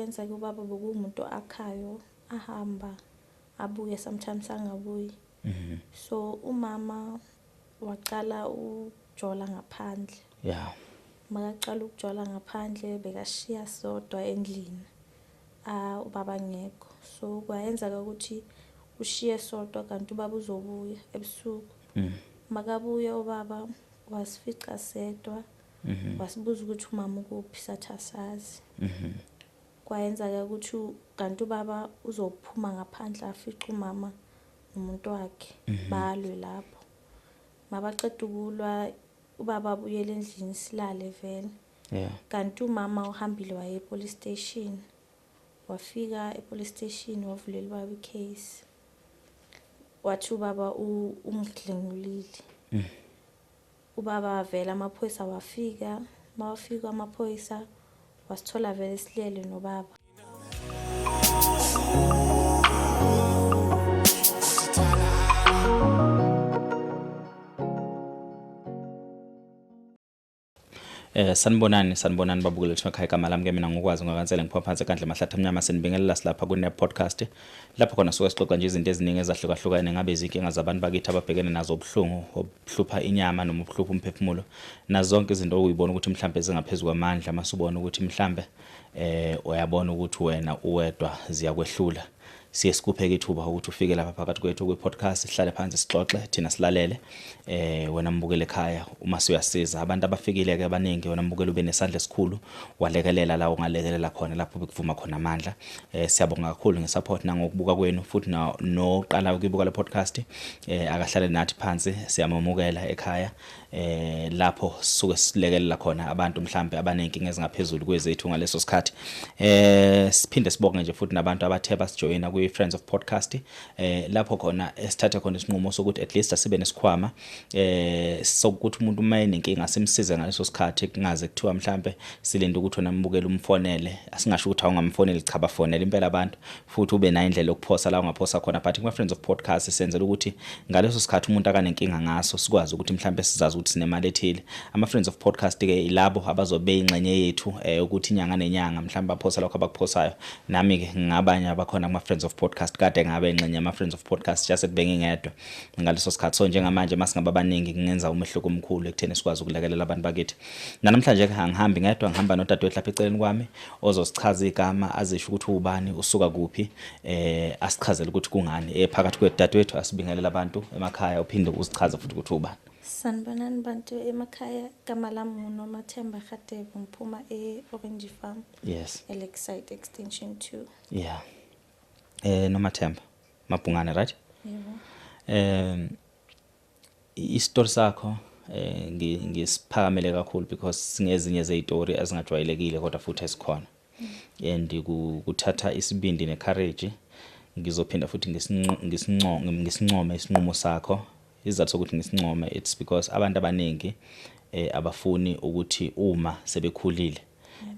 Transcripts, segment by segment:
Kwenzeka ubaba bekuwumuntu akhayo, ahamba abuye, sometimes angabuyi. So umama waqala ukujola ngaphandle. Makaqala ukujola ngaphandle bekashiya sodwa endlini, ubaba ngekho. So kwayenzeka ukuthi ushiye sodwa kanti ubaba uzobuya ebusuku. Makabuya ubaba wasifica sedwa, wasibuza ukuthi umama ukuphi, sathi asazi. Kwayenzeka ukuthi kanti ubaba uzophuma ngaphandle afice umama nomuntu wakhe, balwe lapho. Mabaqeda ukulwa ubaba abuyele endlini silale vele. Kanti umama uhambile waye e-police station. Wafika e-police station wavulela ubaba i-case. Wathi ubaba ungidlengulile. Ubaba vele amaphoyisa wafika, mawafika amaphoyisa wasithola vele silele nobaba. Sanibonani, sanibonani babukeli bethu ekhaya. Igama lami ke mina ngukwazi ngakansele, ngiphuma phansi ekandle mahlathi amnyama. Sinibingelela silapha kune podcast lapho khona suke sixoxa nje izinto eziningi ezahlukahlukene, ngabe izinkinga zabantu bakithi ababhekene nazo, ubuhlungu obuhlupha inyama noma ubuhlupha umphefumulo, nazo zonke izinto okuyibona ukuthi mhlambe zingaphezulu kwamandla, masubona ukuthi mhlambe uyabona ukuthi wena uwedwa ziyakwehlula. Siye sikuphe ithuba ukuthi ufike lapha phakathi kwethu kwi-podcast, sihlale phansi sixoxe thina silalele wena mbukele ekhaya uma siyasiza abantu abafikile ke abaningi. Wena mbukele ube nesandla esikhulu, walekelela la ungalekelela khona lapho bekuvuma khona amandla. Siyabonga kakhulu ngesupport nangokubuka kwenu, futhi noqala ukuyibuka le podcast akahlale nathi phansi, siyamamukela ekhaya lapho sisuke silekelela khona abantu mhlambe abanenkinga ezingaphezulu kwezethu ngaleso sikhathi. Siphinde sibonge nje futhi nabantu abathe basijoyina kwi Friends of Podcast, lapho khona esithathe khona isinqumo sokuthi at least asibe nesikhwama sokuthi umuntu uma enenkinga simsize ngaleso sikhathi, kungaze kuthiwa mhlambe silinde ukuthi wena mbukele umfonele. Asingasho ukuthi awungamfoneli, cha, bafonele impela abantu, futhi ube nayo indlela yokuphosa la ungaphosa khona, but kuma Friends of Podcast senzela ukuthi ngaleso sikhathi umuntu akanenkinga ngaso sikwazi ukuthi mhlambe sizazi ukuthi sinemali ethile. Ama Friends of Podcast ke ilabo abazobe ingxenye yethu ukuthi inyanga nenyanga mhlambe baphosa lokho abakuphosayo. Nami ke ngingabanye abakhona kuma Friends of Podcast, kade ngabe ingxenye yama Friends of Podcast, just bengingedwa ngaleso sikhathi. So njengamanje masingaba abaningi kungenza umehluko omkhulu ekutheni sikwazi ukulekelela abantu bakithi. Namhlanje ke angihambi ngedwa, ngihamba nodadewethu lapha eceleni kwami ozosichaza igama, azisho ukuthi ubani, usuka kuphi, asichazele ukuthi kungani phakathi kwedadewethu. Asibingelela abantu emakhaya, uphinde uzichaze futhi ukuthi ubani. Sanibonani bantu emakhaya, igama lami nguNomathemba Kgatebo, ngiphuma e-Orange Farm. E-Lakeside Extension 2. Yeah. Nomathemba Mabhungane, right? Yebo. Isitori sakho ngisiphakamele kakhulu because singezinye zezitori ezingajwayelekile kodwa futhi esikhona. And kuthatha isibindi necourage. Ngizophinda futhi ngisincome isinqumo sakho. Isizathu sokuthi ngisincome, it's because abantu abaningi abafuni ukuthi uma sebekhulile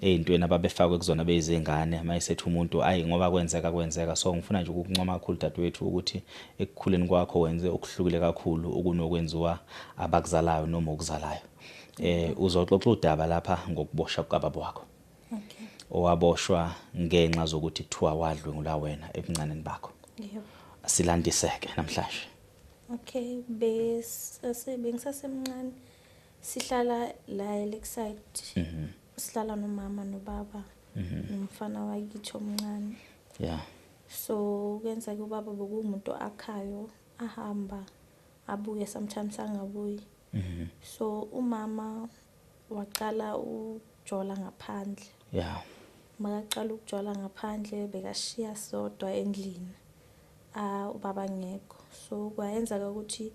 ey'ntweni ababefakwe kuzona beyizingane, mayesethi umuntu ayi ngoba kwenzeka kwenzeka. So ngifuna nje ukukuncoma kakhulu dadewethu ukuthi ekukhuleni kwakho wenze okuhlukile kakhulu okunokwenziwa abakuzalayo noma okuzalayo. Uzoxoxa udaba lapha ngokuboshwa kukababa wakho. Owaboshwa ngenxa zokuthi kuthiwa wadlwengula wena ebuncaneni bakho. Yebo. Silandiseke namhlanje. Okay, bengisasemncane, sihlala la eLakeside. Sihlala nomama nobaba nomfana wakithi omncane. So kwenzeka ubaba bekuwumuntu akhayo, ahamba abuye, sometimes angabuyi. So umama waqala ukujola ngaphandle. Makaqala ukujola ngaphandle bekashiya sodwa endlini, ubaba ngekho. So kwayenzeka ukuthi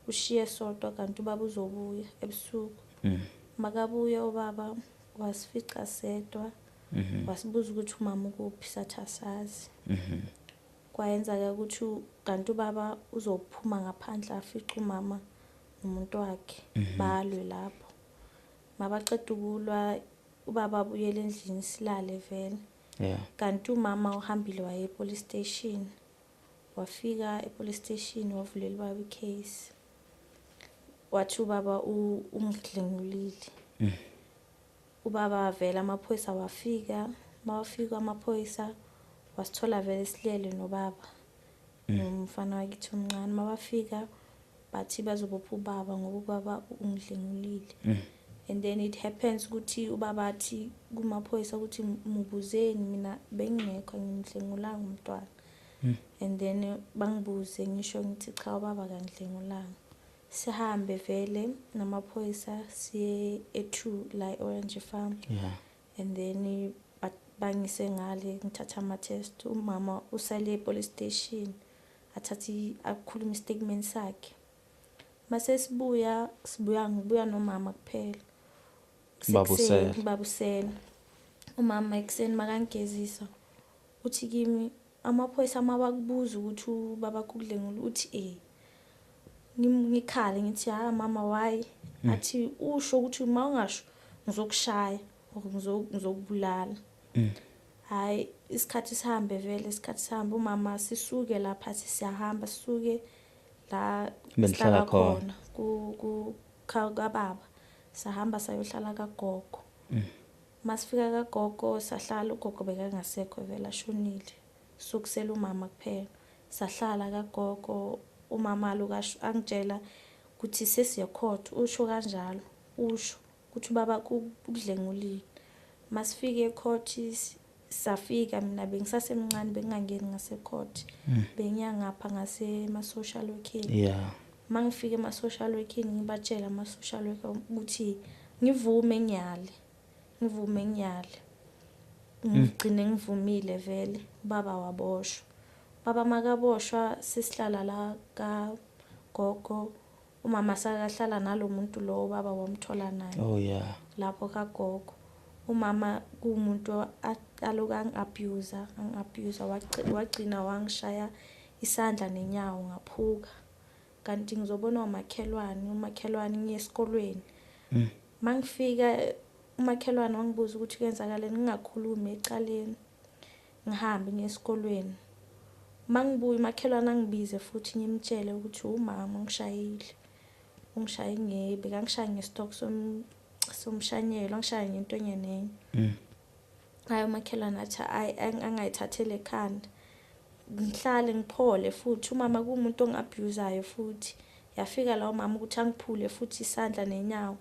ushiye sodwa kanti ubaba uzobuya ebusuku. Makabuya ubaba wasifica sedwa, wasibuza ukuthi umama ukuphi, sathi asazi. Kwayenzeka ukuthi kanti ubaba uzophuma ngaphandle afice umama nomuntu wakhe, balwe lapho. Mabaqeda ukulwa ubaba abuyele endlini silale vele. Kanti umama uhambile waye e-police station. Wafika e-police station wavulela ubaba i-case. Wathi ubaba ungidlengulile. Ubaba vele amaphoyisa wafika, Mawafika amaphoyisa wasithola vele silele nobaba nomfana wakithi omncane. Mabafika bathi bazobopha ubaba ngoba ubaba ungidlengulile. And then it happens ukuthi ubaba athi kumaphoyisa ukuthi mubuzeni, mina bengingekho, ngimdlengulanga umntwana. And then bangibuze, ngisho ngithi cha, ubaba kangidlengulanga. Sihambe vele namaphoyisa siye e2 la e-Orange Farm. And then bangise ngale, ngithatha ama-test. Umama usale e-police station, athathe akhuluma i-statement sakhe. Mase sibuya, sibuya, ngibuya nomama kuphela. Ubaba Kusekuseni, usele. Ubaba usele. Umama ekuseni makangigezisa uthi kimi, amaphoyisa mabakubuza ukuthi ubaba kudlengula, uthi eh. Ngikhale ngithi, ha mama, why? Athi usho ukuthi uma ungasho ngizokushaya or ngizokubulala. Hayi, isikhathi sihambe vele, isikhathi sihambe. Umama sisuke lapha, siyahamba sisuke la Benihlala sihlala khona. Khona ku kababa, sahamba sayohlala kagogo. Masifika kagogo sahlala, ugogo bekangasekho vele, ashonile, sokusela umama kuphela. Sahlala kagogo. Umama lokasho angitshela ukuthi sesiye court, usho kanjalo, usho ukuthi ubaba ukudlengulile. Masifike ecourt, safika, mina bengisasemncane, bengingangeni ngase-court, bengiya ngapha ngase ma-social working. Mangifika ema-social working, ngibatshela ama-social worker ukuthi ngivume ngiyale, ngivume ngiyale. Ngigcine ngivumile vele, ubaba waboshwa. Baba makaboshwa, sesihlala la kagogo. Umama sakahlala nalo muntu lo ubaba wamthola naye lapho kagogo. Umama kuwumuntu aloku angi-abuse, angi-abuse, wagcina wangishaya isandla nenyawo ngaphuka. Kanti ngizobona umakhelwane, umakhelwane ngiye esikolweni. Mangifika umakhelwane wangibuza ukuthi kwenzakaleni, ngingakhulumi ecaleni. Ngihambe ngiye esikolweni. Mangibuya umakhelwane angibize futhi, ngimtshele ukuthi umama ungishayile. Ungishaye nge bekangishaya nge-stock somshanyelo, angishaya ngento enye nenye. Hayi, umakhelwane athi hayi, angayithathele ekhanda. Ngihlale ngiphole futhi. Umama kuwumuntu ongi-abusayo futhi. Yafika la umama ukuthi angiphule futhi isandla nenyawo.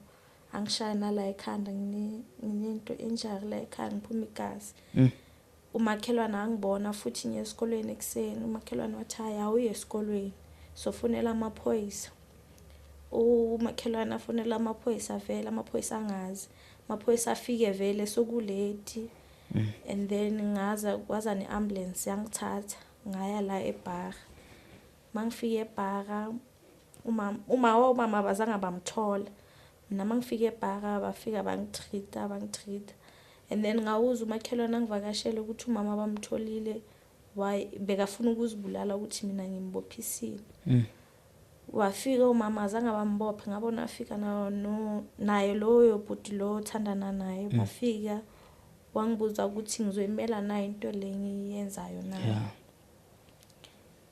Angishaya nala ekhanda, nginento enjalo la ekhanda, ngiphuma igazi. Umakhelwane angibona futhi ngiye esikolweni ekuseni. Umakhelwane wathi hayi, awuye esikolweni, sofonela amaphoyisa. Umakhelwane afonela amaphoyisa vele, amaphoyisa angazi. Amaphoyisa afike vele soku-late. And then ngaza kwaza ne-ambulance yangithatha, ngaya la eBhara. Mangifika eBhara, uma ubaba abazange bamthola. Mina mangifika eBhara bafika bangitreat-a, bangitreat-a. And then ngawuzwa umakhelwane angivakashele ukuthi umama bamtholile, why bekafuna ukuzibulala ukuthi mina ngimbophisile. Wafika umama, azange bambophe. Ngabona afika no naye loyo bhuti lo othandana naye. Bafika wangibuza ukuthi ngizoyimela na into le ngiyenzayo na.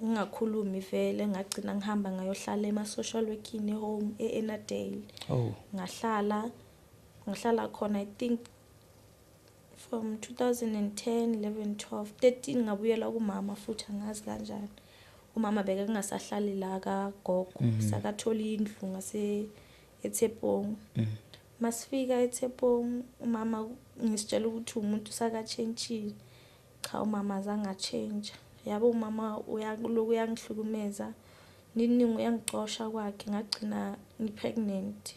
Ngingakhulumi vele, ngagcina ngihamba ngayohlala ema-social working home e-Ennerdale. Ngahlala khona, I think from 2010, 11, 12, 13, ngabuyela kumama futhi, angazi kanjani. Umama bekangasahlali la kagogo, sakathola indlu ngase eThepong. Masifika eThepong, umama ngisitshela ukuthi umuntu sakatshentshile. Cha, umama azange atshentshe. Yabo, umama uyakuloku uyangihlukumeza. Niningi uyangicosha kwakhe, ngagcina ngi-pregnant.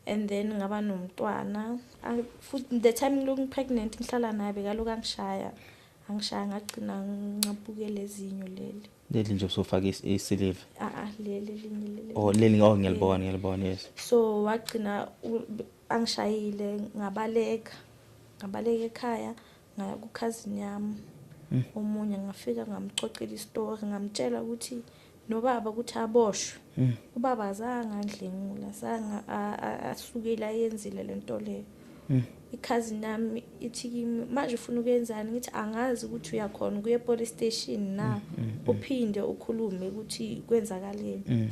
And then ngaba nomntwana. Futhi the time ngiloku ngi-pregnant ngihlala naye, bekaloku angishaya. Angishaya ngagcina nginqapuke lezinyo leli. Leli nje usufaka isiliva. Ah ah, leli elinye leli. Oh, leli, oh, ngiyalibona, ngiyalibona, yes. So wagcina angishayile, ngabaleka. Ngabaleka ekhaya, ngaya ku-cousin yami. Omunye ngafika ngamxoxela isitori, ngamtshela ukuthi nobaba ukuthi aboshwe. Ubaba azange angidlengula, azange asukele ayenzile lento leyo. I-cousin yami ithi kimi, manje ufuna ukuyenzani? Ngithi angazi ukuthi uyakhona ukuya e-police station na, uphinde ukhulume ukuthi kwenzakaleni.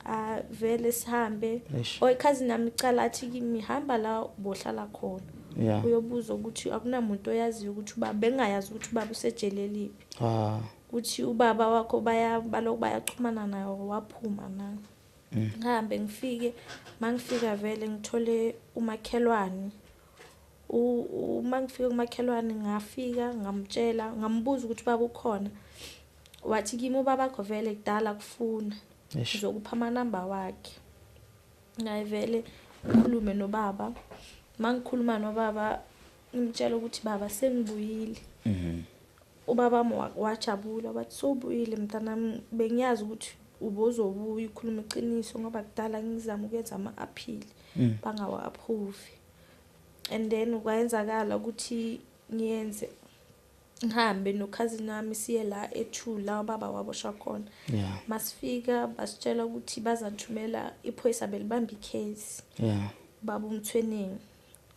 Ah, vele sihambe. Eish. Oh, i-cousin yami icala athi kimi, hamba la bohlala khona. Uyobuza ukuthi akunamuntu oyaziyo ukuthi ubaba, bengayazi ukuthi ubaba usejele liphi. Ukuthi ubaba wakho balokhu bayachumana naye waphuma na. Ngihambe ngifike, mangifika vele ngithole umakhelwane. Uma ngifika kumakhelwane ngafika ngamtshela, ngambuza ukuthi ubaba ukhona. Wathi kimi ubabakho vele kudala kufuna. Ngizokupha amanamba wakhe. Ngaye vele ngikhulume nobaba. Mangikhuluma nobaba ngimtshela ukuthi baba sengibuyile. Ubaba wajabula wathi sowubuyile mntanami, bengiyazi ukuthi ubozobuya ukhuluma iqiniso ngoba kudala ngizama ukwenza ama-appeal bangawa-approve. And then kwayenzakala ukuthi ngiyenze ngihambe nokhazini wami siye la e2 la ubaba waboshwa khona. Masifika basitshela ukuthi bazathumela iphoyisa belibamba icase. Baba uMthwening.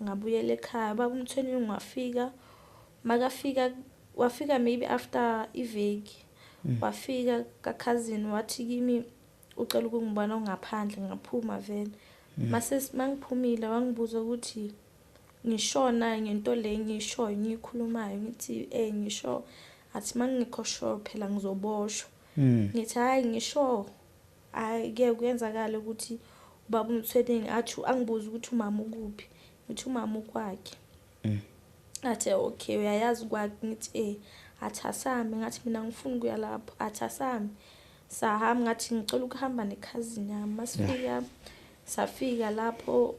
Ngabuyela ekhaya, baba uMthwening wafika, makafika wafika maybe after iveki. Wafika kakhazini wathi kimi ucela ukungibona ungaphandle, ngaphuma vele. Mase mangiphumile wangibuza ukuthi ngishona ngento le ngishoyo ngiyikhulumayo, ngithi ngisho, athi mangingekho sure phela ngizoboshwa. Ngithi hayi ngisho, hayi ke kuyenzakala ukuthi ubaba uMthwening athi angibuza ukuthi umama ukuphi, ngithi umama ukwakhe. Athi okay uyayazi kwakhe, ngithi athi asami, ngathi mina ngifuna ukuya lapho, athi asami. Sahamba, ngathi ngicela ukuhamba nekhazini yami. Masifika safika lapho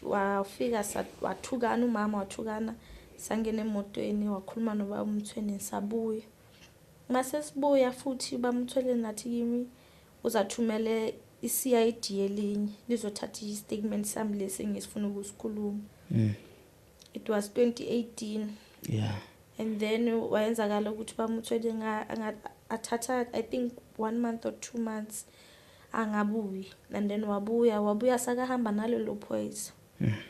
wafika wathukana umama, wathukana, sangena emotweni wakhuluma nobaba uMthweni sabuya. Mase sibuya futhi bamthwele nathi kimi uzathumele i-CID elinye lizothatha i-statement sami lesi engisifuna ukusikhuluma. It was 2018. And then wayenzakala ukuthi bamthwele athatha I think 1 month or 2 months angabuyi, and then wabuya sakahamba nalelo phoyisa.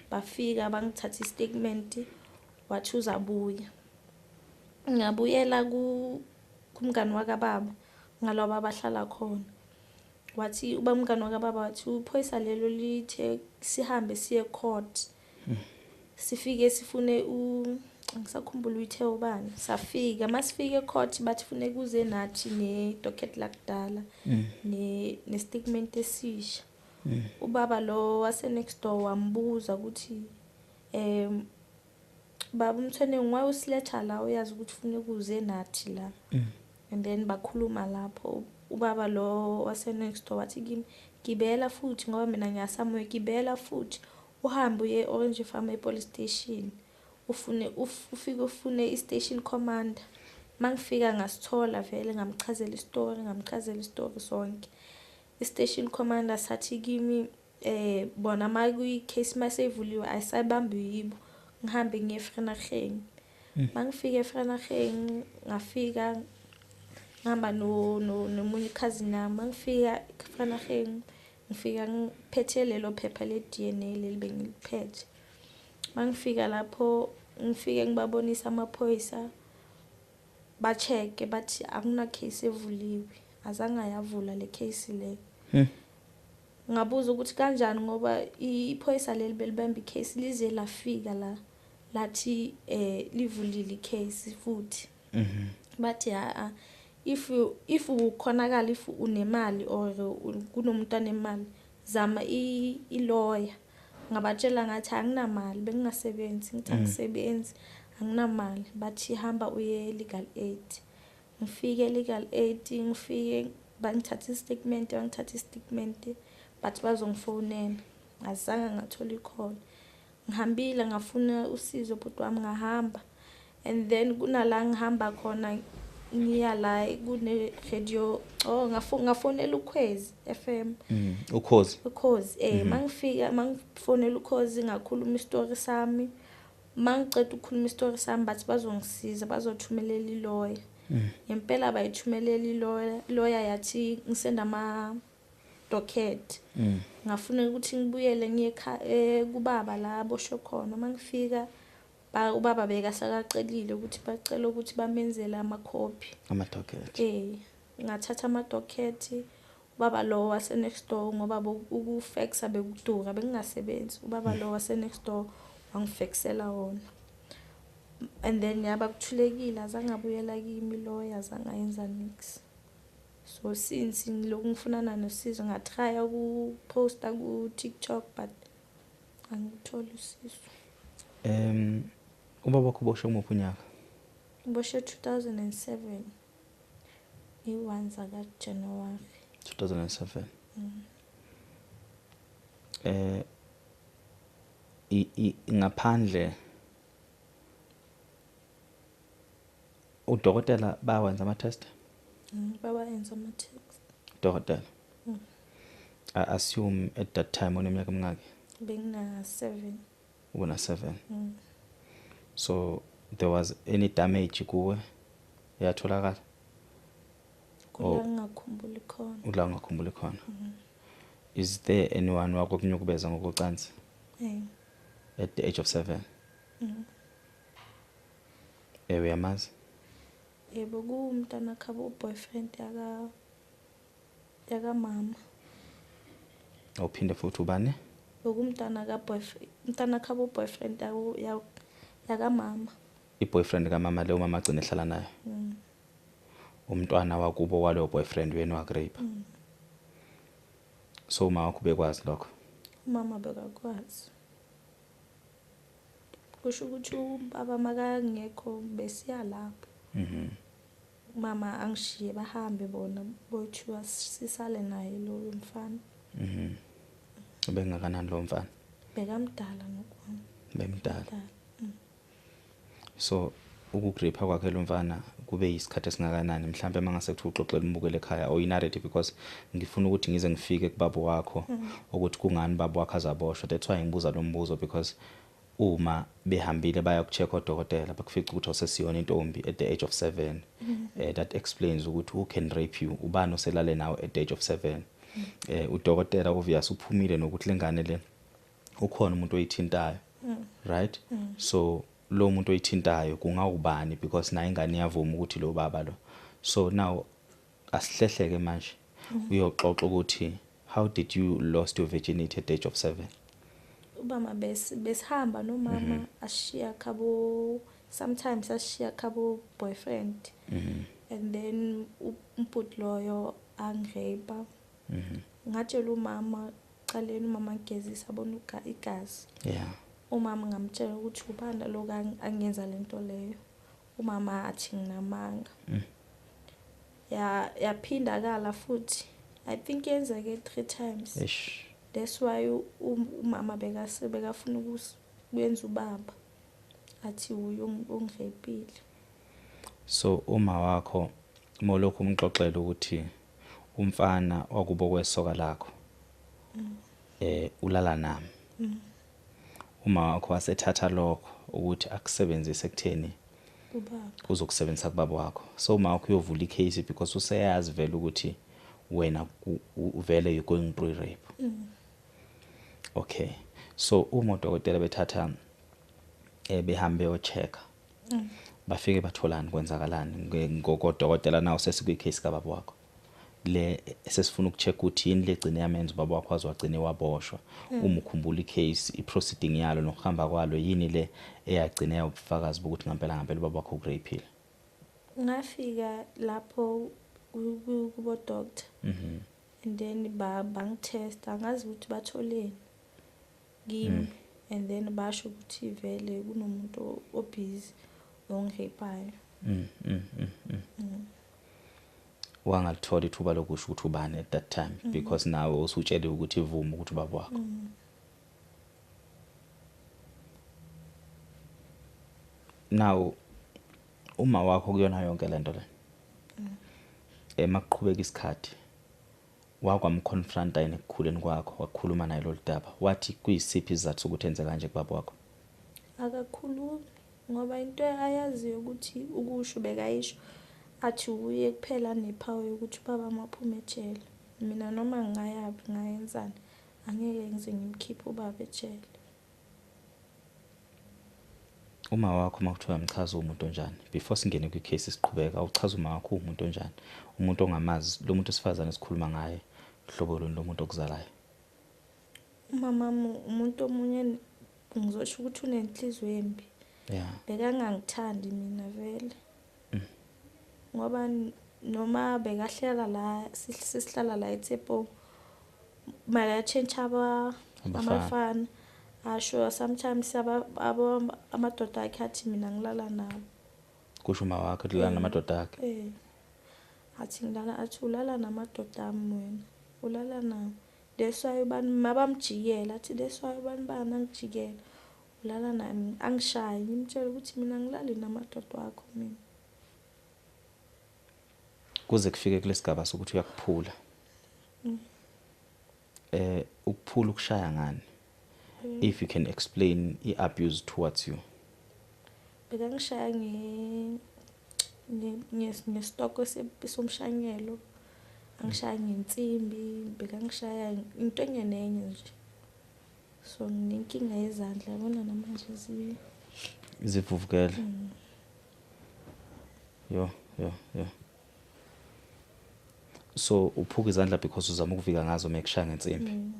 Bafika bangithatha istatement wathi uzabuya. Ngabuyela kumngani wakababa ngalabo abahlala khona. Wathi uba umngani wakababa wathi uphoyisa lelo lithe sihambe siye court. Sifike sifune angisakhumbula uyithe ubani. Safika, masifike ecourt bathi fune kuze nathi ne docket lakudala ne statement esisha. Ubaba lo wase next door wambuza ukuthi baba uMthweni why usiletha la uyazi ukuthi ufune kuze nathi la. And then bakhuluma lapho ubaba lo wase next door wathi kimi gibela futhi ngoba mina ngiyasamuye, gibela futhi uhambe uye Orange Farm e police station ufune ufike ufune i station commander. Mangifika ngasithola vele ngamchazela istory sonke. I station commander sathi kimi bona makuyi case masevuliwe ayisabambi yibo, ngihambe ngiye eVereeniging. Mangifika eVereeniging ngafika ngihamba nomunye cousin yami. Mangifika eVereeniging ngifika ngiphethe lelo phepha le DNA leli bengiliphethe. Mangifika lapho ngifike ngibabonisa amaphoyisa ba-check-e bathi akuna case evuliwe, azange ayavula le case le. Ngabuza ukuthi kanjani ngoba iphoyisa leli belibamba icase lize lafika la lathi livulile icase futhi. Bathi ha if ukhonakala if unemali or kunomuntu anemali zama i-lawyer. Ngabatshela ngathi anginamali, bengingasebenzi, ngithi angisebenzi, anginamali. Bathi hamba uye legal aid. Ngifike legal aid, ngifike bangithatha istatement bathi bazongifonela. Azange ngathola i-call. Ngihambile ngafuna usizo bhuti wami ngahamba. And then kunala ngihamba khona ngiya la kune radio, ngafonela uKhwezi FM. Ukhozi. Ukhozi mangifika mangifonela uKhozi ngakhuluma istory sami. Mangiceda ukukhuluma istory sami bathi bazongisiza bazothumelela ilawyer. Ngempela bayithumelela ilawyer yathi ngisenda ama docket. Ngafuna ukuthi ngibuyele ngiye kubaba la aboshwe khona. Mangifika ubaba bekasakacelile ukuthi bacela ukuthi bamenzele amakhophi ama docket. Ngathatha ama docket ubaba lo wase next door ngoba ukufaxa bekudura bengingasebenzi. Ubaba lo wase next door Wangifekisela wona. And then yaba kuthulekile, azange abuyela kimi loyo, azange ayenza nix. So since ngilokhu ngifunana nosizo, ngatrya ukuphosta ku-TikTok, but angitholi usizo. Ubaba wakho uboshwe kumuphi unyaka? Uboshwe 2007, i-1 zakaJanuwari. 2007. Mm. Ngaphandle udokotela bawenza ama test? Bawayenza ama-test. Dokotela. Mm. I assume at that time uneminyaka emingaki? Bengina 7. Ubuna 7. Mm. So there was any damage kuwe yatholakala? Kula Oh. ngingakhumbuli khona. Ula ungakhumbuli khona. Mm. Is there anyone wakukunyukubeza ngokocansi Eh. at the age of 7? Mm. Uyamazi? Yebo, kuwumntana khabo boyfriend yaka mama. Awuphinde futhi ubani? Bekumntana ka boyfriend, umntana khabo boyfriend yaka mama. I-boyfriend kamama leyo mama agcine ehlala nayo. Mm. Umntwana wakubo waloyo boyfriend wena wakrape. Mm. So uma wakho bekwazi lokho? Umama bekakwazi. Kusho ukuthi ubaba makangekho besiya lapho. Mhm. Mama angishiye bahambe bona boyithiwa sisale naye lo mfana. Mhm. Ubengakanani lo mfana? Bekamdala nokwami. Bemdala. Mdala. So ukugripha kwakhe lo mfana kube yisikhathi esingakanani mhlambe mangase kuthi uxoxele umbukele ekhaya or i-narrative, because ngifuna ukuthi ngize ngifike kubaba wakho ukuthi kungani baba wakho azaboshwa. That's why ngibuza lo mbuzo, because uma behambile baya kucheck odokotela bakufica ukuthi awusesiyona intombi at the age of 7, that explains ukuthi who can rape you, ubani oselale nawe at the age of 7. Udokotela obvious uphumile nokuthi lengane le ukhona umuntu oyithintayo, right? So lo muntu oyithintayo kungawubani, because naye ingane iyavuma ukuthi lo baba lo. So now asihlehleke manje uyoxoxa ukuthi how did you lost your virginity at the age of 7? Ubama besihamba nomama ashiya khabo, sometimes ashiya khabo boyfriend. And then umbhuti loyo angirape. Ngatshela umama qaleni, umama ngigezisa abona igazi. Umama ngamtshela ukuthi ubani lo angenza lento leyo. Umama athi nginamanga. Yaphindakala futhi. I think yenzeke 3 times. Eish. That's why umama bekafuna ukwenza ubaba athi uye ungirepile. So uma wakho molokhu umxoxela ukuthi umfana wakubo kwesoka lakho ulala nami. Uma wakho wasethatha lokho ukuthi akusebenzise ekutheni ubaba uzokusebenzisa kubaba wakho. So uma wakho uyovula icase because useyazi vele ukuthi wena uvele you going through rape. Okay. So uma udokotela bethatha behambe yocheck bafike batholani, kwenzakalani ngokodokotela nawo sesikwi case kababa wakho le sesifuna ukucheck ukuthi yini legcine yamenza ubaba wakho wagcine waboshwa. Uma ukhumbula icase, iproceeding yalo nokuhamba kwalo, yini le eyagcine yawubufakazi bokuthi ngempela ngempela ubaba wakho ugrapile? Ngafika lapho kubo doctor. And then bangitest, angazi ukuthi batholeni kimi. And then basho ukuthi vele kunomuntu obusy ongirapeayo. Wangalithola ithuba lokusho ukuthi ubani at that time, because nawe usutshele ukuthi ivuma ukuthi ubaba wakho. Now uma wakho kuyona yonke lento le emakuqhubeka isikhathi wakwamconfronta yena ekukhuleni kwakho, wakhuluma naye lo daba, wathi kuyisiphi isizathu sokuthi enze kanje kubaba wakho? Akakhulumi ngoba into ayaziyo ukuthi ukusho bekayisho athi uye kuphela nepower yokuthi ubaba maphume ejele, mina noma ngingayaphi ngayenzani angeke ngize ngimkhiphe ubaba ejele. Uma wakho makuthiwa uyamchaza umuntu onjani, before singene kwi-case siqhubeka, awuchaza uma wakho umuntu onjani, umuntu ongamazi lo muntu osifazane esikhuluma ngaye, hlobo luni lomuntu okuzalayo? Umama umuntu omunye Ngizosho ukuthi unenhliziyo embi. Bekangangithandi mina vele. Ngoba noma bekahlala la, sisihlala la eTsepong, makatshentsha abafana. Asho sometimes amadoda akhe athi mina ngilala nabo. Kusho uma wakhe ulala namadoda akhe. Athi ngilala, athi ulala namadoda ami wena. Ulala nawo. That's why ubani mabamjikela, athi that's why ubani bani angijikela. Ulala nami, angishayi, ngimtshela ukuthi mina ngilali namadoda wakho mina. Kuze kufike kulesigaba sokuthi uyakuphula. Ukuphula ukushaya ngani? If you can explain i-abuse towards you. Bekangishaya ngesitoko somshanyelo. Angishaya ngensimbi, bekangishaya into enye nenye nje. So nginenkinga yezandla, yabona namanje zivuvukele. Yo. So uphuka izandla because uzama ukuvika ngazo mekushaya ngensimbi.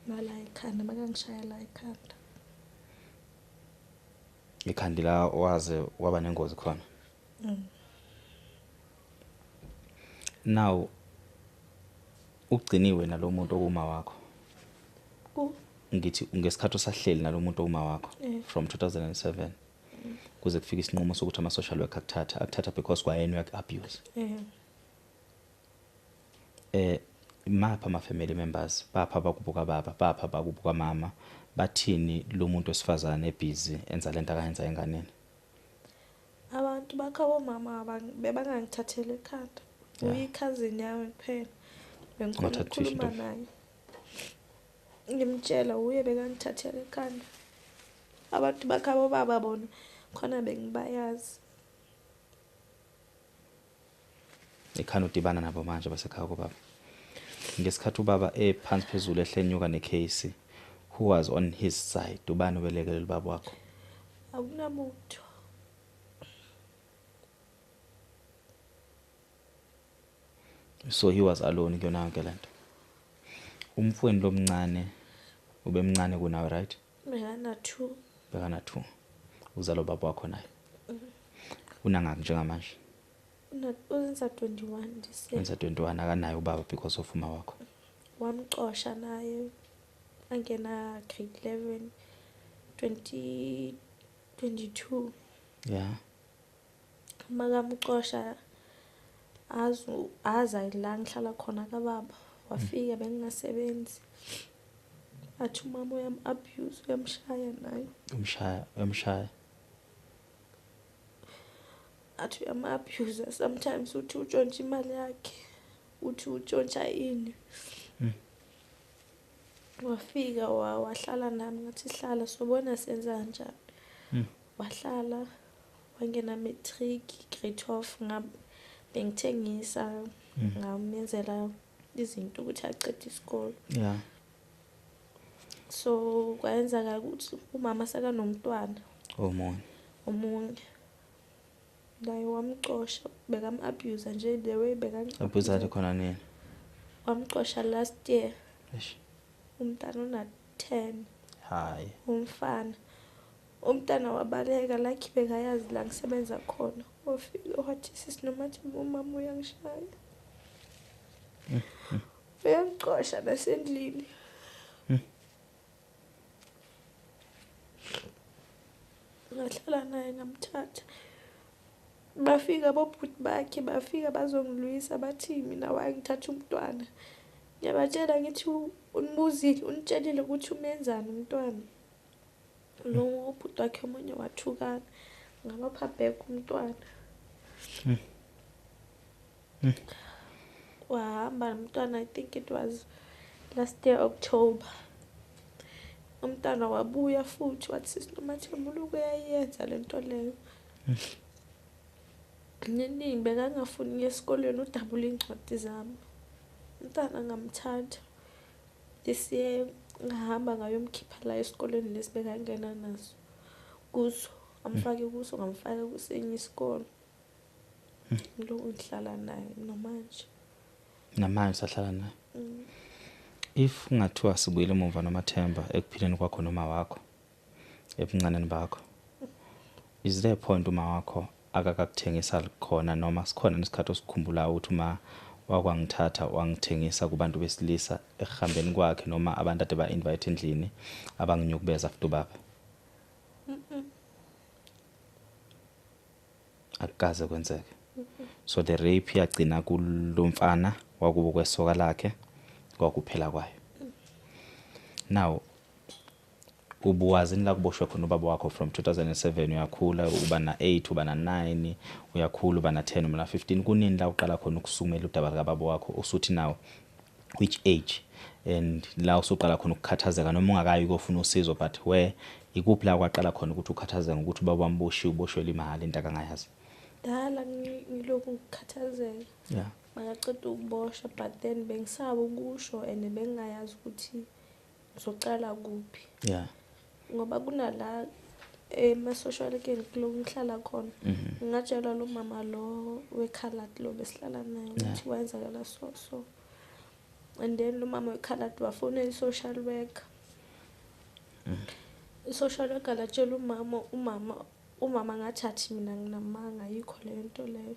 Nala ekhanda, makangishaya la ekhanda. Ikhanda la waze waba nengozi khona. Now ugciniwe nalomuntu okuma wakho. Ngithi ngesikhathi usahleli nalomuntu okuma wakho from 2007 kuze kufike isinqumo sokuthi ama social worker akuthatha because kwayena uyak abuse. Mapha ama family members, bapha abakubuka baba, bapha abakubuka mama, bathini lo muntu wesifazane ebhizi enza lento akayenza enganeni? Abantu bakhabo mama bebangangithathele ekhanda. Uyi-cousin yami kuphela. Bengikhona ukukhuluma naye. Ngimtshela uye bekangithathele ekhanda. Abantu bakhabo baba bona khona bengibayazi. Ekhanda udibana nabo manje basekhaya kubaba. Ngesikhathi ubaba ephansi phezulu ehlenyuka necase, who was on his side? Ubani obelekelela ubaba wakho? Akunamuntu. So he was alone kuyona yonke lento. Umfweni lomncane ubemncane kunawe, right? Bekana 2. Bekana 2. Uzalo baba wakho naye. Unangaki njengamanje? Uzenza 21 this year. Wenza 21, akanaye ubaba because of uma wakho. Wamxosha naye angena grade 11 2022. Yeah. Makamxosha aza la ngihlala khona kababa, wafika bengingasebenzi. Athi umama uyam-abuse, uyamshaya naye. Uyamshaya. Athi uyam-abuse, sometimes uthi utshontsha imali yakhe, uthi utshontsha ini. Wafika wahlala nami, ngathi hlala sobona senza kanjani. Wahlala wangena matric grade 12, bengithengisa ngamenzela izinto ukuthi aqede isikole. Yeah. So kwayenzeka ukuthi umama sekanomntwana omunye naye wamxosha, bekam-abuse nje the way bekam-abuse khona nini? Wamxosha last year. Umntana una 10. Hayi. Umfana. Umntana wabaleka lakhi bekayazi la ngisebenza khona. Wafika wathi sisi nomathi umama uyangishaya. Uyangixosha nasendlini. Ngahlala naye ngamthatha. Bafika bobhuti bakhe, bafika bazongilwisa bathi mina wayengithatha umntwana. Ngiyabatshela ngithi unibuzile, unitshelile ukuthi umenzani umntwana. Lo ubhuti wakhe omunye wathukana, ngabapha back umntwana. Wahamba nomntwana, I think it was last year October. Umntwana wabuya futhi wathi sisi Nomathemba uyayenza lento leyo. Neningi bekangafuni esikolweni, udabula iy'ncwadi zami. Umntwana ngamthatha. This year ngahamba ngayomkhipha la esikolweni lesi bekangena naso kuso, amfake kuso, ngamfaka kusenye isikole. Ngilokhu ngihlala naye namanje. Namanje sahlala naye. If kungathiwa sibuyele emuva Nomathemba ekuphileni kwakho noma wakho, Ebuncaneni bakho. Is there a point uma wakho akakakuthengisa khona, noma sikhona nesikhathi osikhumbulayo ukuthi uma wakwangithatha wangithengisa kubantu besilisa ekuhambeni kwakhe, noma abantu ade ba-invite endlini abanginyukubeza after ubaba? Akukaze kwenzeke. So the rape yagcina kulomfana wakubo kwesoka lakhe, kwakuphela kwayo. Now, ubuwazini la kuboshwe khona ubaba wakho from 2007? Uyakhula, uba na 8, uba na 9, uyakhula, uba na 10, uba na 15. Kunini la uqala khona ukusumela udaba likababa wakho? Usuthi now which age and la usuqala khona ukukhathazeka, noma ungakayi kofuna usizo, but where, ikuphi la kwaqala khona ukuthi ukhathazeke ngokuthi ubaba wami uboshiwe, uboshwele imali, into akangayazi? Dala ngilokhu ngikhathazeka. Makaceda ukuboshwa, but then bengisaba ukusho and bengingayazi ukuthi ngizocala kuphi. Ngoba kunala ema-social worker kulo ngihlala khona. Ngingatshela lo mama lo wekhaladi lo besihlala naye ukuthi wayenzakala so so. And then lo mama wekhaladi wafonela i-social worker. I-social worker latshela umama, umama ngathi athi mina nginamanga, ayikho leyo nto leyo.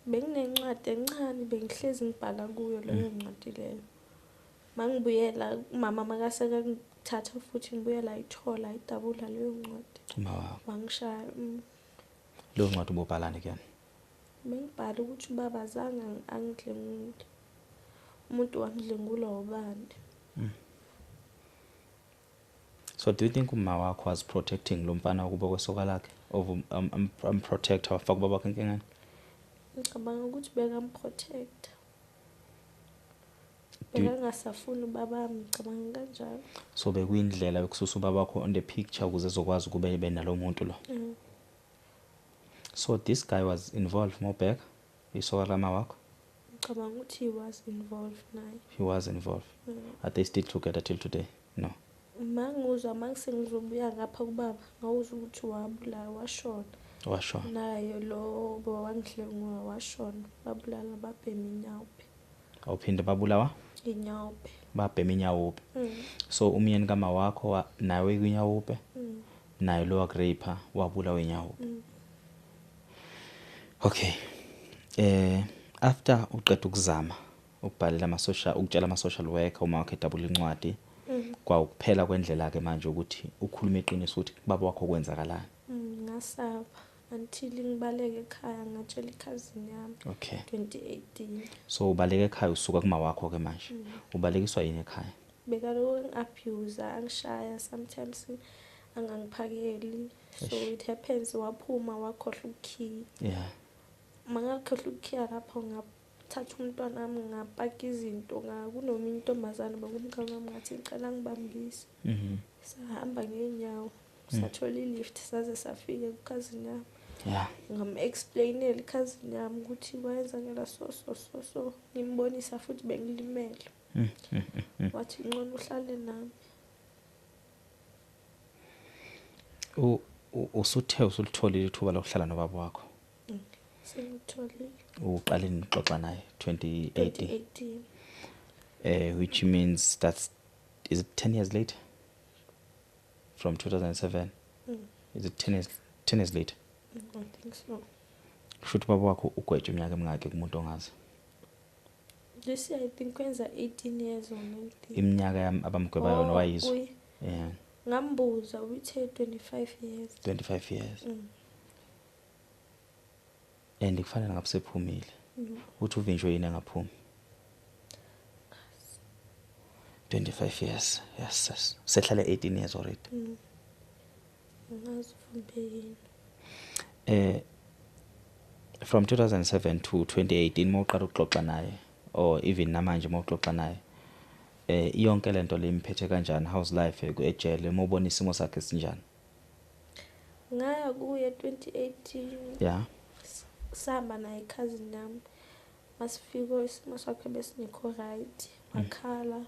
Benginencwadi encane, bengihlezi ngibhala kuyo leyo ncwadi leyo. Mangibuyela umama makaseka ngithatha futhi ngibuyela ayithola, ayidabula leyo ncwadi. Uma wakho. Wangishaya. Leyo ncwadi ubobhalani kuyona? Bengibhala ukuthi ubaba azange angidlengule. Umuntu wangidlengula ubani? So do you think uma wakho was protecting lo mfana ukuba kwesoka lakhe, of protect wafaka ubaba wakhe enkingeni? Ngicabanga ukuthi bekamprotect. Bekangasafuni ubaba wami, ngicabanga kanjalo. So bekuyindlela yokususa ubaba wakho on the picture ukuze ezokwazi ukuba ebe nalo muntu lo. So this guy was involved mobheka isoka lama wakho? Ngicabanga ukuthi he was involved naye. He was involved. Are they still together till today? No. Manguzwa mangisengizobuya ngapha kubaba, ngawuzwa ukuthi wabulawa, washona. Washona. Naye lo bowangidlengula washona, babulala babhema inyaope. Awuphinde, babulawa? Inyaope. Babhema inyaope. So umyeni kama wakho nawe kwinyaope? Naye lo wakrape wabulawa inyaope. Okay. After uqeda ukuzama ukubhalela ama social, ukutshela ama social worker, uma wakhe edabula incwadi, kwawukuphela kwendlela ke manje ukuthi ukhulume iqiniso ukuthi baba wakho kwenzakalani? Ngasaba until ngibaleke ekhaya, ngatshela i-cousin yami. 2018. So ubaleke ekhaya, usuka kuma wakho ke manje. Ubalekiswa yini ekhaya? Bekaloku ngi-abuse, angishaya, sometimes angangiphakeli. So it happens waphuma wakhohlwa ukukhiya. Mangakhohlwa ukukhiya lapho, ngathatha umntwana wami, ngapaka izinto, kunomunye intombazane bekumngani wami, ngathi ngicela ngibambise. Sahamba ngeenyawo, sathola i-lift saze safika ku-cousin yami. Ngam-explainela i-cousin yami ukuthi kwayenzakala so so so so, ngimbonisa futhi bengilimele. Wathi ngcono uhlale nami. Usuthe usulitholile ithuba lokuhlala nobaba wakho? Sengitholile. Uqale nixoxa naye 2018? 2018. Which means that's, is it 10 years later? From 2007? Is it 10 years, 10 years later? I think so. Kusho baba wakho ugwetshwe iminyaka emingaki kumuntu ongazi? This year I think kwenza 18 years or 19. Iminyaka yami abamgweba yona Oh, wayizwa. uyi. Ngambuza uthe 25 years. 25 years. And kufanele ngabe sephumile. Uthi uvinjwe yini engaphumi? 25 years. Yes, yes. Sehlale 18 years already. Ngazi uvimbe yini. From 2007 to 2018 mawuqala ukuxoxa naye, or even namanje mawuxoxa naye, yonke lento le imphethe kanjani? How's life ejele? Mawubona isimo sakhe sinjani? Ngaya kuye 2018. Sahamba naye cousin yami. Masifika isimo sakhe besingekho right. Wakhala.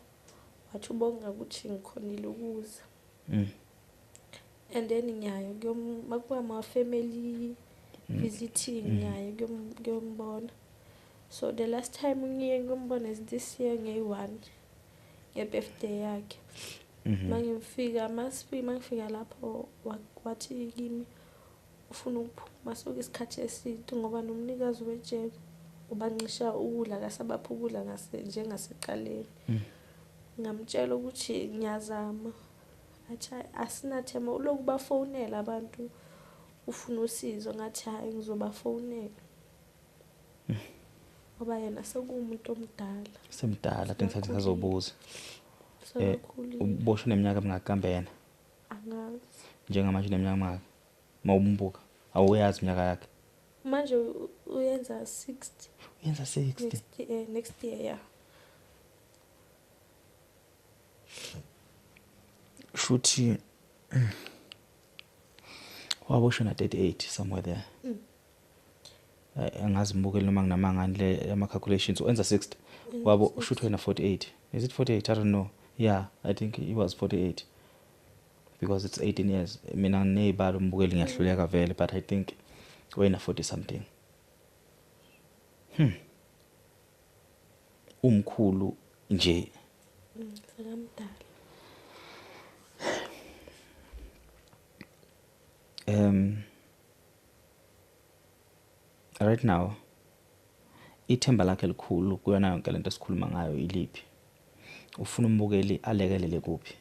Wathi ubonga ukuthi ngikhonile ukuza. And then ngiyayo makuba ama family visiting, ngiyayo kuyombona. So the last time ngiye ngiyombona is this year ngeyi-1 nge-birthday yakhe. Mangifika masifika mangifika lapho wathi kimi ufuna ukuphuma soke isikhathi eside ngoba nomnikazi wejele ubancisha ukudla, akasabapha ukudla njengasekuqaleni. Ngamtshela ukuthi ngiyazama, athi hhayi asinathemba, ulokhu bafonela abantu ufuna usizo. Ngathi hhayi ngizobafonela ngoba yena sekuwumuntu omdala. Semdala, ade ngithathe ngisazobuza. Sekakhulile. Uboshwe neminyaka emingaki kambe yena? Angazi. Njengamanje uneminyaka emingaki? Mawumbuka, awuyazi iminyaka yakhe? Manje uyenza 60. Uyenza 60? Next year, yeah. Shuthi waboshwa na 38 somewhere there. Angazi mbukeli noma nginamanga le ama calculations. Uenza 60. Wabo shuthi wena 48. Is it 48? I don't know. Yeah, I think he was 48. Because it's 18 years. Mina nginezibalo mbukeli ngiyahluleka vele, but I think wena 40 something. Umkhulu nje. Sekamdala. Right now ithemba lakhe elikhulu kuyona yonke lento esikhuluma ngayo iliphi? Ufuna umbukeli alekelele kuphi?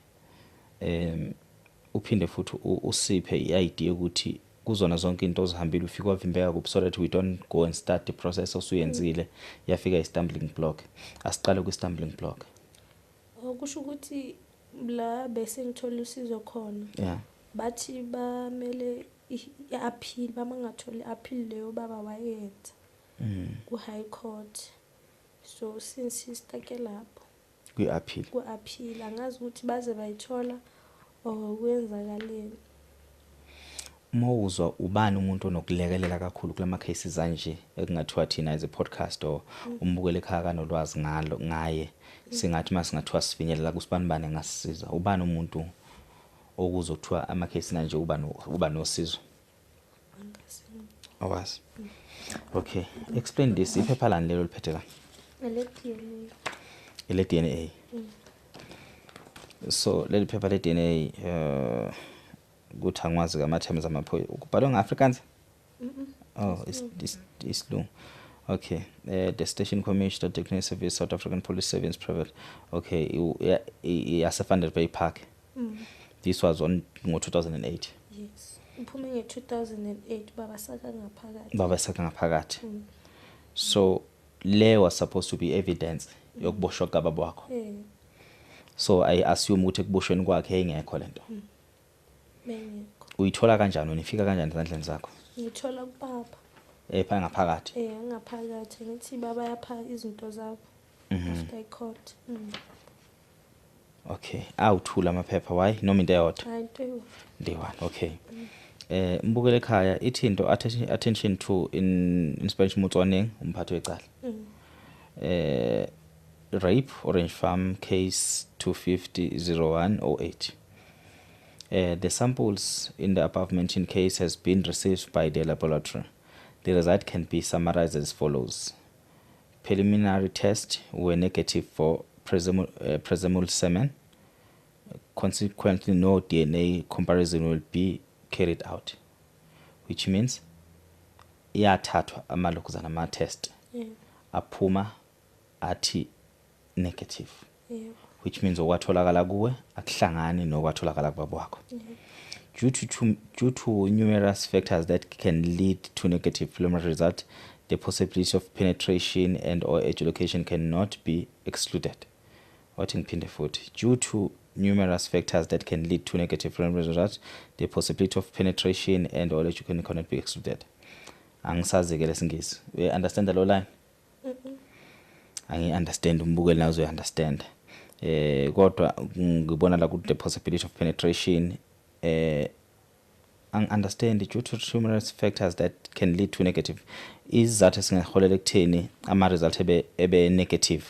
Uphinde futhi usiphe i-idea ukuthi kuzona zonke into ozihambile ufike wavimbeka kuphi, so that we don't go and start the process osuyenzile yafika i-stumbling block. Asiqale kwi-stumbling block. Okusho ukuthi la bese ngithola usizo khona. Bathi bamele i-appeal, bamangatholi i-appeal leyo baba wayenza ku-high court. So since stuck lapho kwi-appeal. Ku-appeal angazi ukuthi baze bayithola or kwenzakaleni. Mawuzwa ubani umuntu onokulekelela kakhulu kulama cases anje ekungathiwa thina as a podcast or umbukeli ekhaya kanolwazi ngalo ngaye, singathi masingathiwa sifinyelela kusibanibani ngasisiza, ubani umuntu okuzothiwa ama cases nanje uba nosizo? Angazi. Awazi. Okay, explain this. Iphepha lani lelo liphethe la? Ele DNA. Ele DNA. So leli phepha le DNA kuthi angwazi ngama terms amaphoyisa, kubhalwe ngeAfrikaans? Oh, it's isilungu. Okay, the station commissioner, Technical Service, South African Police Service Private. Okay, yase Vanderbijlpark Park. This was on ngo 2008. Yes. Uphume nge 2008 baba saka ngaphakathi. Baba saka ngaphakathi. So le was supposed to be evidence yokuboshwa kababa wakho. So I assume ukuthi ekuboshweni kwakhe ingekho lento. Bengekho. Uyithola kanjani wena, ifika kanjani ezandleni zakho? Ngithola kubaba. Pha ngaphakathi. Ngaphakathi ngithi baba yapha izinto zabo. After I court. Okay, awuthula amaphepha why noma into eyodwa? Hayi, into eyodwa. Into eyi-one, okay. Mbukele ekhaya ithi into attention to in Inspector Motsoeneng umphathi wecala. Rape Orange Farm case 250-0108. The samples in the above mentioned case has been received by the laboratory. The result can be summarized as follows. Preliminary tests were negative for presumed semen. Consequently, no DNA comparison will be carried out, which means iyathathwa amalokuzana ama test aphuma athi negative, which means okwatholakala kuwe akuhlangani nokwatholakala kubaba wakho. Due to numerous factors that can lead to negative preliminary result, the possibility of penetration and or ejaculation cannot be excluded. Wathi ngiphinde futhi, due to numerous factors that can lead to negative preliminary results, the possibility of penetration and or ejaculation cannot be excluded. Angisazi ke lesingisi. You understand lo line? Angi understand, umbukeli nawe uzoyi understand. Kodwa ngibona la ku the possibility of penetration, ang understand due to numerous factors that can lead to negative. Isizathu esingaholela ekutheni ama result ebe negative,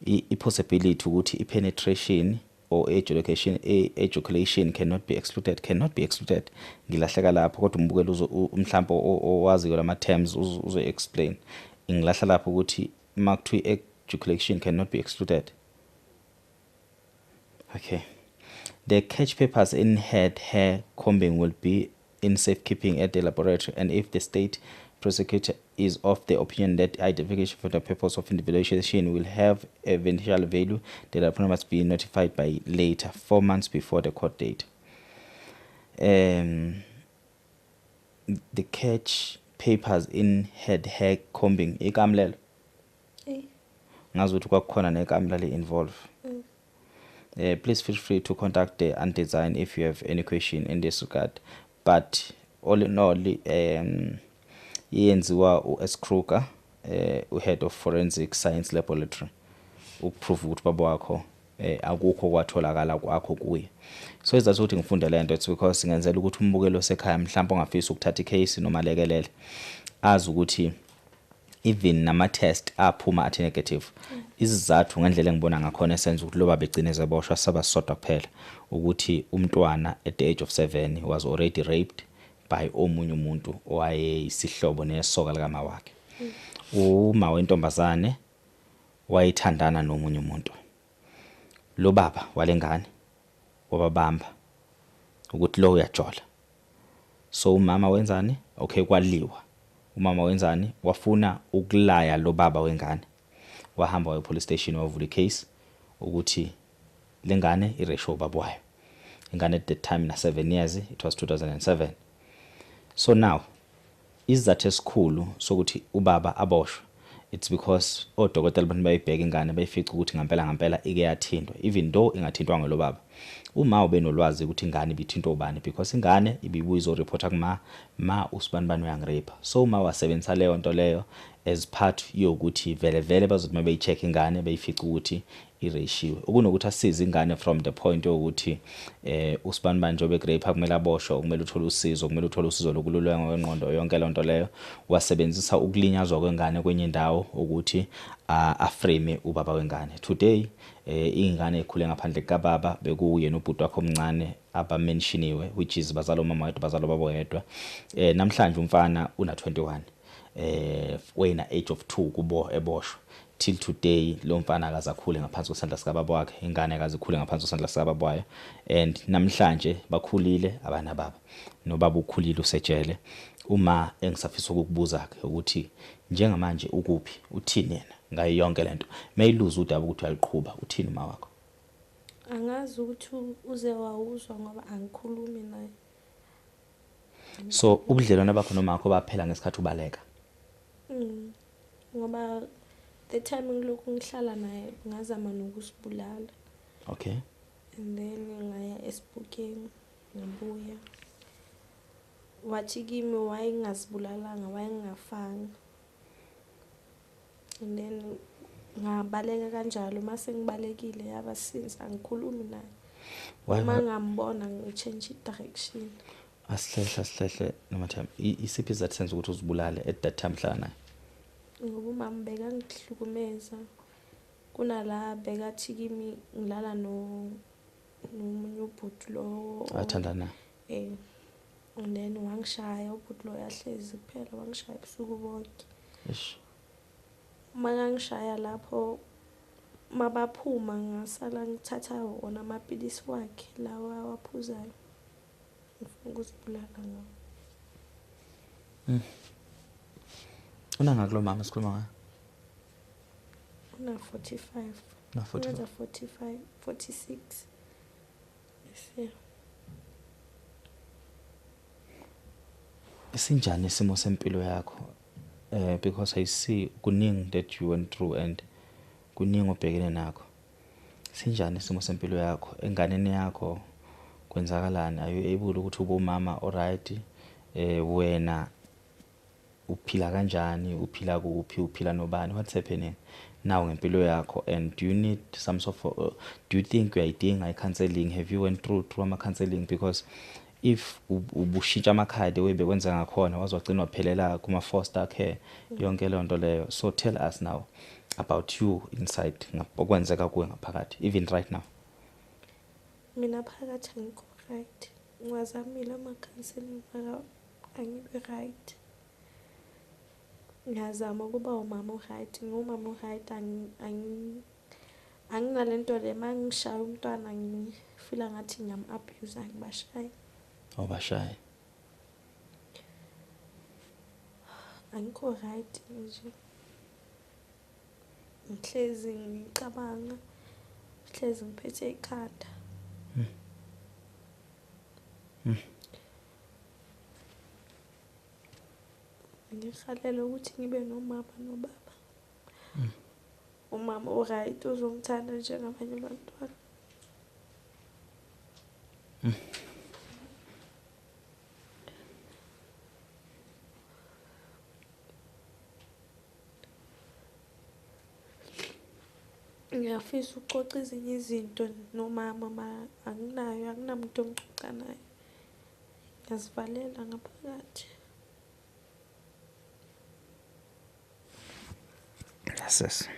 i possibility ukuthi i penetration or ejaculation cannot be excluded, cannot be excluded. Ngilahleka lapho, kodwa umbukeli mhlawumbe owaziyo lama terms uzo explain. Ngilahla lapho ukuthi makuthiwa ejaculation cannot be excluded. Okay. The catch papers in head hair combing will be in safekeeping at the laboratory, and if the state prosecutor is of the opinion that identification for the purpose of individualization will have evidential value, the laboratory must be notified by later 4 months before the court date. The catch papers in head hair combing, ikamlelo. Ngazi ukuthi kwakukhona nekamla le involve. Please feel free to contact the Undesign if you have any question in this regard. But all in all, iyenziwa u-S Kruger, u-head of forensic science laboratory, ukuprove ukuthi baba wakho akukho kwatholakala kwakho kuye. So izathu ukuthi ngifunde le nto, it's because ngenzela ukuthi umbukelo osekhaya mhlawumbe ongafisa ukuthatha icase noma lekelele azi ukuthi even nama-test aphuma athi negative. Isizathu ngendlela engibona ngakhona esenza ukuthi lo baba egcine ezeboshwa saba sisodwa kuphela, ukuthi umntwana at the age of 7 was already raped by omunye umuntu owayeyisihlobo nesoka likama wakhe. Uma wentombazane wayethandana nomunye umuntu, lo baba walengane wababamba ukuthi lo uyajola. So umama wenzani? Okay, kwaliwa. Umama wenzani? Wafuna ukulaya lo baba wengane, wahamba waye police station, wavula icase ukuthi lengane irapishwe ubaba wayo. Ingane at that time na 7 years, it was 2007. So now isizathu esikhulu sokuthi ubaba aboshwe, it's because odokotela abantu bayibheka ingane, bayifica ukuthi ngempela ngempela ike yathintwa, even though ingathintwanga lo baba. Uma ube nolwazi ukuthi ingane ibithintwa ubani, because ingane ibibuya izoreporta kuma ma usibani bani uyangirape. So uma wasebenzisa leyo nto leyo as part yokuthi vele vele bazothi uma beyi-check ingane beyifica ukuthi irapishiwe, ukunokuthi asize ingane from the point yokuthi usibani bani njengoba egrape kumele aboshwe, kumele uthole usizo, kumele uthole usizo lokululeka ngokwengqondo, yonke loo nto leyo. Wasebenzisa ukulinyazwa kwengane kwenye indawo ukuthi aframe ubaba wengane. Today ingane ekhule ngaphandle kukababa, bekuye nobhuti wakhe omncane abamenshiniwe, which is bazala umama wedwa, bazala ubaba wedwa. Namhlanje umfana una 21, wena age of 2 kubo eboshwa. Till today lo mfana akazakhule ngaphansi kwesandla sikababa wakhe, ingane akazikhule ngaphansi kwesandla sikababa wayo, and namhlanje bakhulile abana baba, nobaba ukhulile, usejele. Uma engisafisa ukukubuza ke ukuthi njengamanje ukuphi, uthini yena ngayo yonke lento mayiluza udaba ukuthi uyaliqhuba, uthini uma wakho? Angazi ukuthi uze wawuzwa ngoba angikhulumi naye. So ubudlelwane bakho noma wakho baphela ngesikhathi ubaleka? Ngoba the time ngilokhu ngihlala naye ngazama nokusibulala. And then ngaya esibukeni, ngabuya. Wathi kimi wayengazibulalanga, wayengafanga. And then ngabaleka kanjalo. Mase ngibalekile yaba since angikhulumi naye. Uma ngambona ngichange i-direction. Asihlehle, asihlehle noma time. Isiphi isizathu senza ukuthi uzibulale at that time hlala naye? Ngoba umama bekangihlukumeza. Kunala bekathi kimi ngilala no nomunye ubhuti lo athandana. And then wangishaya ubhuti lo, yahlezi kuphela wangishaya ubusuku bonke. Eish. Makangishaya lapho mabaphuma ngasala ngithatha wona amapilisi wakhe lawa awaphuzayo. Ngifuna ukuzibulala ngawo. Unangaki lo mama sikhuluma ngayo? Una 45. Na 45. Wenza 45, 46 this year. Sinjani isimo sempilo yakho? Because I see kuningi that you went through and kuningi obhekene nakho. Sinjani isimo sempilo yakho? Enganeni yakho kwenzakalani? Are you able ukuthi ube umama alright? Wena uphila kanjani? Uphila kuphi? Uphila nobani? What's happening now ngempilo yakho, and do you need some sort of do you think uyayidinga i-counseling? Have you went through ama-counseling? Because if ubushintsha amakhaya the way bekwenza ngakhona, waze wagcina waphelela kuma-foster care, yonke leyo nto leyo. So tell us now about you inside, okwenzeka kuwe ngaphakathi even right now. Mina phakathi angikho right. Ngiwazamile ama-counseling mara angibi right. Ngiyazama ukuba umama o-right, ngiwumama o-right, Anginalento le mangishaya umntwana ngifila ngathi ngiyam-abuse, angibashayi. Awubashayi. Angikho right nje. Ngihlezi ngicabanga, ngihlezi ngiphethe ikhanda. Ngihalela ukuthi ngibe nomama nobaba. Umama o-right ozongithanda njengabanye abantwana. Ngiyafisa ukuxoxa ezinye izinto nomama ma anginayo, akunamuntu engicoca naye. Ngiyazivalela ngaphakathi. Yes.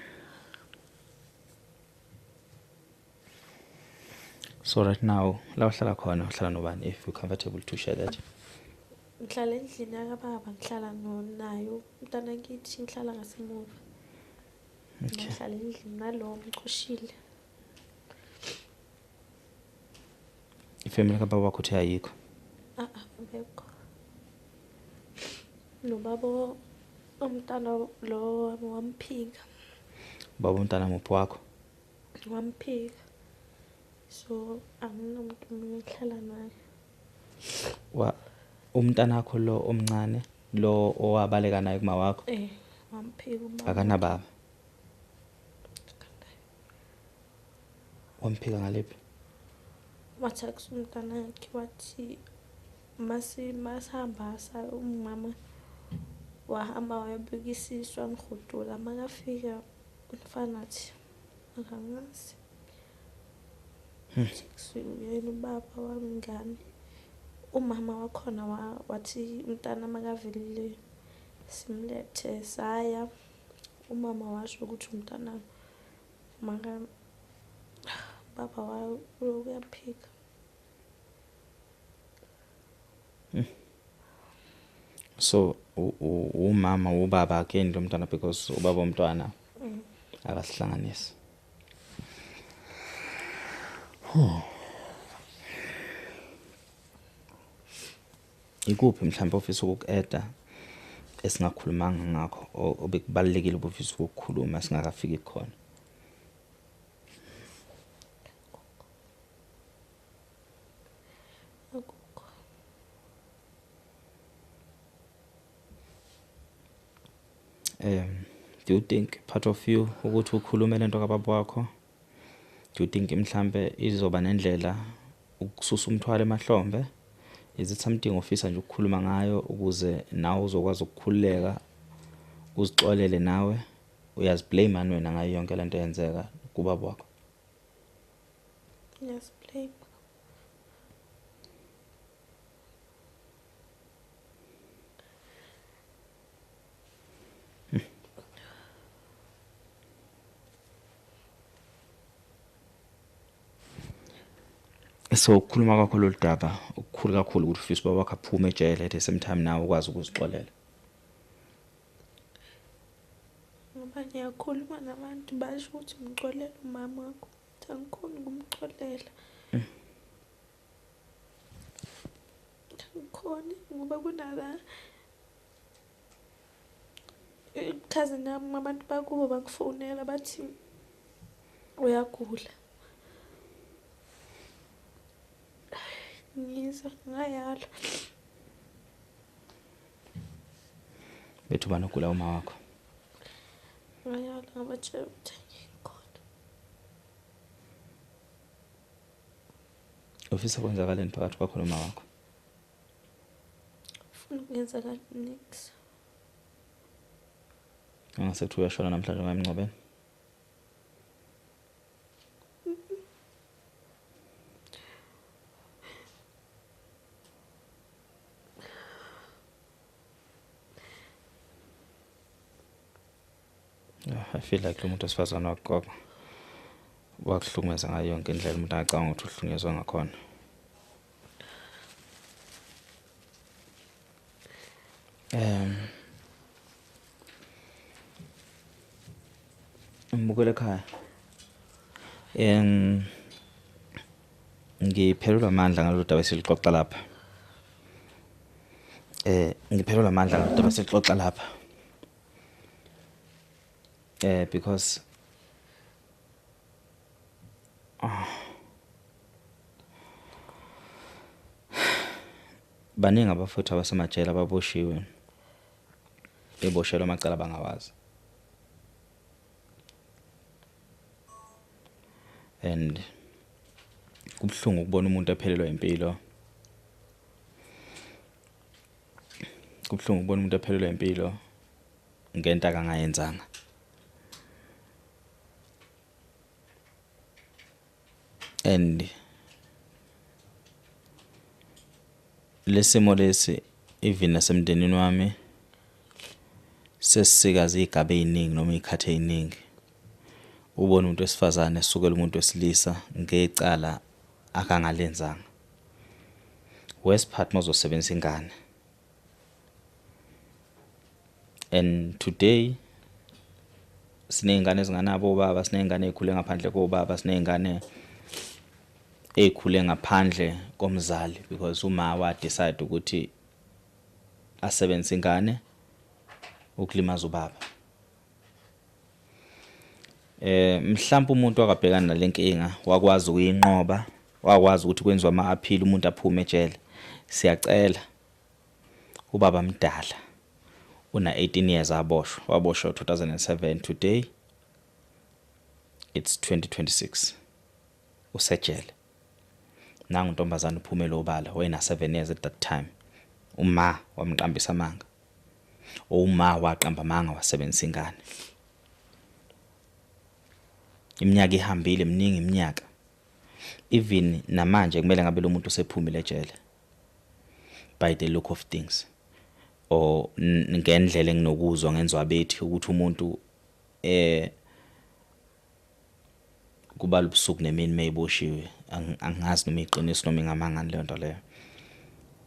So right now, la uhlala khona uhlala nobani, if you're comfortable to share that? Ngihlala endlini yakababa, ngihlala nayo umntana kithi, ngihlala ngasemuva. Okay. Ngihlala endlini nalowo mcoshile. Ifamily kababa wakho uthe ayikho? Abekho. Nobaba umntana lo wamphika. Baba umntana muphi wakho? Wamphika. So anginomuntu omunye engihlala naye. Wa umntana wakho lo omncane lo owabaleka naye kuma wakho? Wamphika ubaba. Akanababa. Wamphika ngaliphi? Wathi akusumntana wakhe, wathi masihamba umama wahamba wayobikisiswa wamhudula, makafika umfana athi akangazi. Uyena ubaba wamngane. Umama wakhona wathi umntana makavelile simlethe, saya. Umama washo ukuthi umntana maka baba uyaphika. So umama ubaba again lo mntwana, because ubaba umntwana akasihlanganisi. Ikuphi mhlawumbe ofisa ukuku-eda esingakhulumanga ngakho obekubalulekile ubufisa ukukhuluma singakafiki khona? Akukho. Do you think part of you ukuthi ukhulume lento kababa wakho, do you think mhlambe izoba nendlela ukususa umthwalo emahlombe? Is it something ofisa nje ukukhuluma ngayo ukuze nawe uzokwazi ukukhululeka, uzixolele nawe? Uyaziblame ani wena ngayo yonke lento eyenzeka kubaba wakho? Ngiyaziblame. So ukukhuluma kwakho lolu daba okukhulu kakhulu ukuthi ufisa ubaba wakho aphume ejele, at the same time nawe ukwazi ukuzixolela. Ngoba ngiyakhuluma nabantu basho ukuthi ngixolele umama wakho, angikhoni ukumxolela. Angikhoni ngoba kunala cousin yami, abantu bakubo bangifonela bathi uyagula. Ngizwa ngayala. Bethu bani ogula uma wakho? Ngayala ngabatshela ukuthi angikhona. Ufisa kwenzakaleni phakathi kwakho noma wakho? Ufuna ukungenzakala nix. Angase kuthi uyashona namhlanje ngamngcwabeni? I feel like lo muntu wesifazane wakuhlukumeza ngayo yonke indlela umuntu angacabanga ukuthi uhlukunyezwa ngakhona. Mbukele ekhaya. Ngiphelelwa amandla ngalolu daba esilixoxa lapha. Ngiphelelwa amandla ngalolu daba esilixoxa lapha. Because baningi abafowethu abasemajele ababoshiwe beboshelwa amacala abangawazi. And kubuhlungu ukubona umuntu ephelelwa impilo. Kubuhlungu ukubona umuntu ephelelwa impilo ngento akangayenzanga. And lesimo lesi even nasemndenini wami sesisikaze iy'gaba ey'ningi noma iy'khathi ey'ningi ubone umuntu wesifazane esukela umuntu wesilisa ngecala akangalenzanga. Worst part mawuzosebenzisa ingane. And today siney'ngane ezinganabo obaba, siney'ngane ey'khule ngaphandle kobaba, siney'ngane ey'khule ngaphandle komzali because uma wa-decide ukuthi asebenzise ingane ukulimaza ubaba. Mhlawumbe umuntu akabhekana nalenkinga wakwazi ukuyinqoba, wakwazi ukuthi kwenziwe ama-appeal umuntu aphume ejele. Siyacela ubaba mdala una 18 years aboshwa, waboshwa 2007, today it's 2026, usejele. Nangu untombazana uphumele obala, wayena 7 years at that time. Uma wamqambisa amanga, uma waqamba amanga wasebenzisa ingane. Iminyaka ihambile, miningi iminyaka. Even namanje kumele ngabe lo muntu usephumile ejele by the look of things, or ngendlela enginokuzwa ngenzwa bethi ukuthi umuntu kubala ubusuku nemini mayiboshiwe. Angazi noma iqiniso noma ingamanga leyo nto leyo,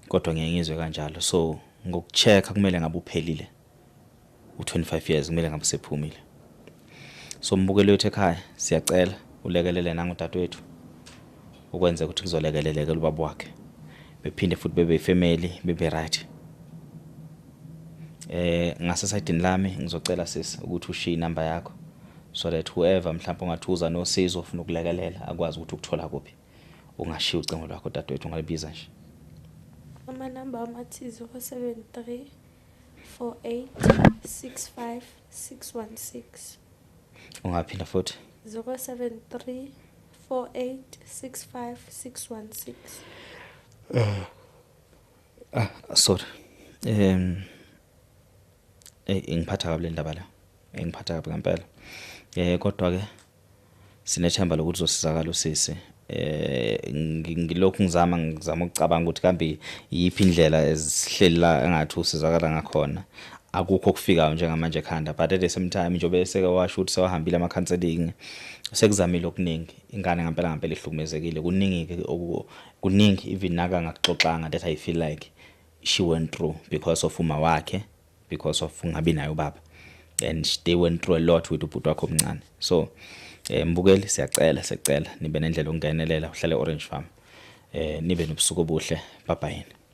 kodwa ngeke ngizwe kanjalo. So ngokucheck kumele ngabe uphelile u25 years, kumele ngabe usephumile. So mbukeli wethu ekhaya, siyacela ulekelele nangudadewethu ukwenza ukuthi kuzolekeleleka ubaba wakhe, bephinde futhi bebe ifamily, bebe right. Ngasesayidini lami ngizocela sisi ukuthi ushiye inamba yakho so that whoever mhlawumbe ungathuza nosizo ufuna ukulekelela akwazi ukuthi ukuthola kuphi. Ungashiya ucingo lwakho dadewethu, ungalibiza nje. Amanamba amathi 073 48 65 616. Ungaphinda futhi? 073 48 65 616. Sorry, ingiphatha kabi le ndaba la, ingiphatha kabi ngempela. Kodwa ke sinethemba lokuthi uzosizakala usisi. Ngilokhu ngizama ukucabanga ukuthi kambe yiphi indlela esihleli la engathi usizakala ngakhona. Akukho okufikayo njengamanje ekhanda, but at the same time njengoba eseke washo ukuthi sewahambile ama-counselling, sekuzamile okuningi, ingane ngempela ngempela ihlukumezekile. Kuningi-ke kuningi even nakangakuxoxanga that I feel like she went through because of uma wakhe, because of ungabi naye ubaba, and they went through a lot with ubhuti wakhe omncane. So mbukeli, siyacela nibe nendlela yokungenelela, uhlale Orange Farm. Nibe nobusuku obuhle, bye bye.